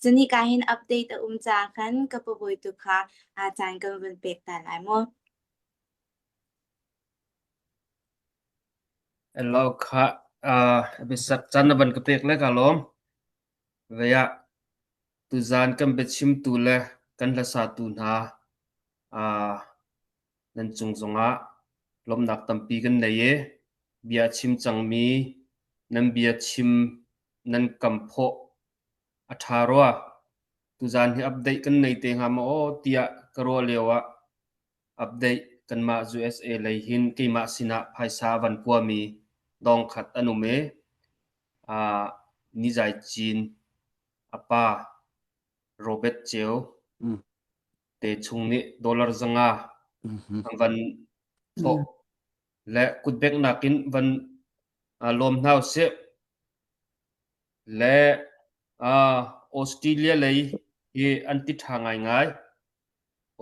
Cun hika hin update a um caah khan ka pabawi tu kha caan kan vun pek ta lai mu. Hello kha uh, biasak caan na van ka pek le ka lawm. Vei ah tuzaan kan biachimtu le kan hlasatu hna uh, nan cung zongah lawmhnak tampi kan nei i bia chim cangmi nan bia chim nan kam phawh a ṭha rua. Tuzaan hi update kan nei te hnga maw aw tiah ka ruah lio ah update kanmah USA lei hin keimah sinah phaisa a van kuami dawng khat an um i uh, Nizai Cin a pa Robert Ceu te chung nih dollar 500 an van thawh le kutbeknak in van lawm hna usih. Le Australia lei hi an ti ṭha ngaingai.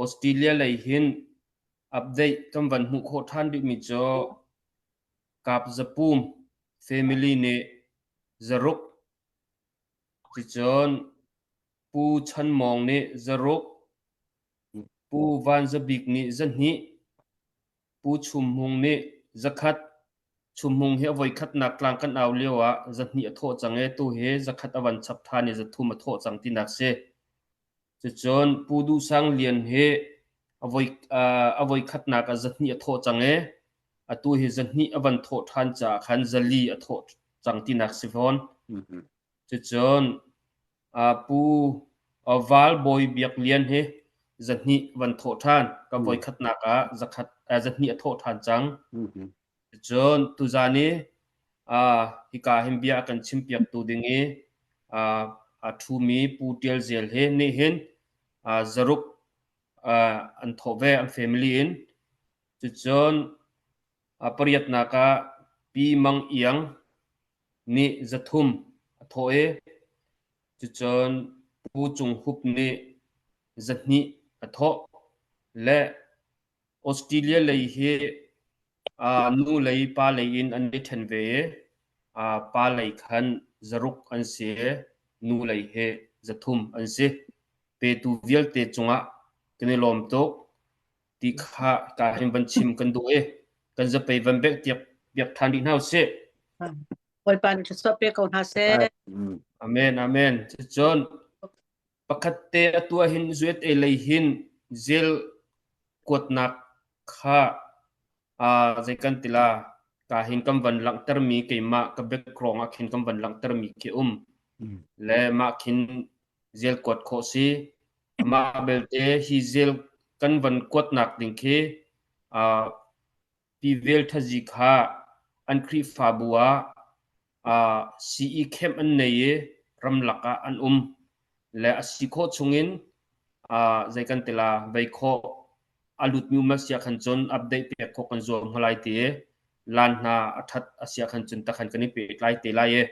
Australia lei hin update kan van hmuh khawh ṭhan rihmi cu Kap Zapum family nih zaruk, cucun Pu Chan Mawng nih zaruk, Pu Van Za Bik nih zahnih, Pu Chum Hmung nih zakhat. Chum Hmung hi a voikhatnak tlang kan au lio ah zahnih a thawh cang i tuhi zakhat a van chap ṭhan i zathum a thawh cang tinak si. Cucun Pu Duh Sang Lian hi a voi a voikhatnak ah zahnih a thawh cang i atu hi zahnih a van thawh ṭhan caah khan zali a thawh cang tinak si fawn. Cucun Pu Val Bawi Biak Lian hi zahnih van thawh ṭhan. Ka voikhatnak ah zakhat zahnih a thawh ṭhan cang. Cun tuzaan i hika hin bia a kan chimpiaktu ding i a ṭhumi Pu Ṭial Zel hi nih hin zaruk an thawh ve an family in. Cucun pariatnak ah Pi Mang Iang nih 300 a thawh i cucun Pu Cung Hup nih 200 a thawh le Australia lei hi nu lei pa lei in an i ṭhen ve i pa lei khan 600 an si i nu lei hi 300 an si. Petu vialte cungah kan i lawm tuk ti kha ka hin van chim kan duh i kan zapei van bek tiak piak ṭhan rih hna usih. Bawipa nih thluachuah pe ko hna seh. Amen, amen. Cucun Pakhat te atu ahhin USA lei hin zel kuatnak kha zei kan ti la ka hin kan van langhtermi keimah ka background ah khin kan van langhtermi khi um le mah khin zel kuat khawh si. Amah belte hi zel kan van kuatnak ding khi Tivel thazi kha an Khrihfabu ah sii camp an nei i ramlak ah an um le a si khawh chungin zei kan ti la vei khawh a lutmi um a si ahkhan cun update pek khawh kan zuam hna lai ti i lan hna a ṭhat a si ahkhan cun takhan kan i pehtlai te lai i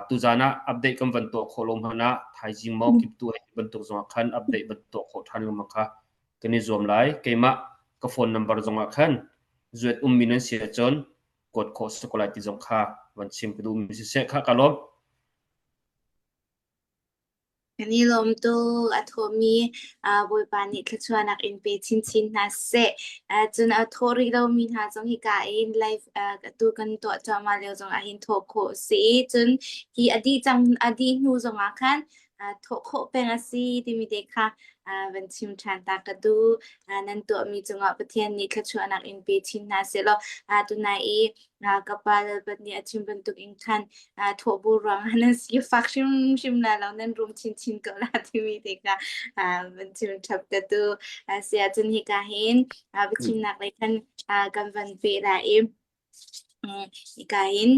tuzaan ah update kan van tuah khawh lo hmanh ah thaizing maw kiptu hei bantuk zongah khan update van tuah khawh ṭhan lengmang kha kan i zuam lai. Keimah ka phone number zongah khan zuat ummi nan si ahcun kuat khawh si ko lai ti zong kha van chim ka duhmi siseh kha ka lawm. Kan i lawm tuk. A thawhmi Bawipa nih thluachuahnak in pe chinchin hna seh. Cun a thawh rih lomi hna zong hika in live atu kan tuah cuahmah lio zong ah hin thawh khawh a si i cun hi a dih cang a dih hnu zong ah khan thawh khawh peng a si timi te kha van chim ṭhan ta ka duh. Nan tuahmi cungah Pathian nih thluachuahnak in pe chin hna sehlaw tunai i ka pa Lalpat nih a chim bantuk in khan thawhbu ruangah nan si fak hrimhrim la lo nan rum chinchin ko la timi te kha van chim ṭhap ka duh. Si ahcun hika hin biachimnak lei khan kan van peh la i hika hin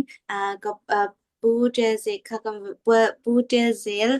ka Pu Ṭial Zel kha kan Pu Ṭial Zel.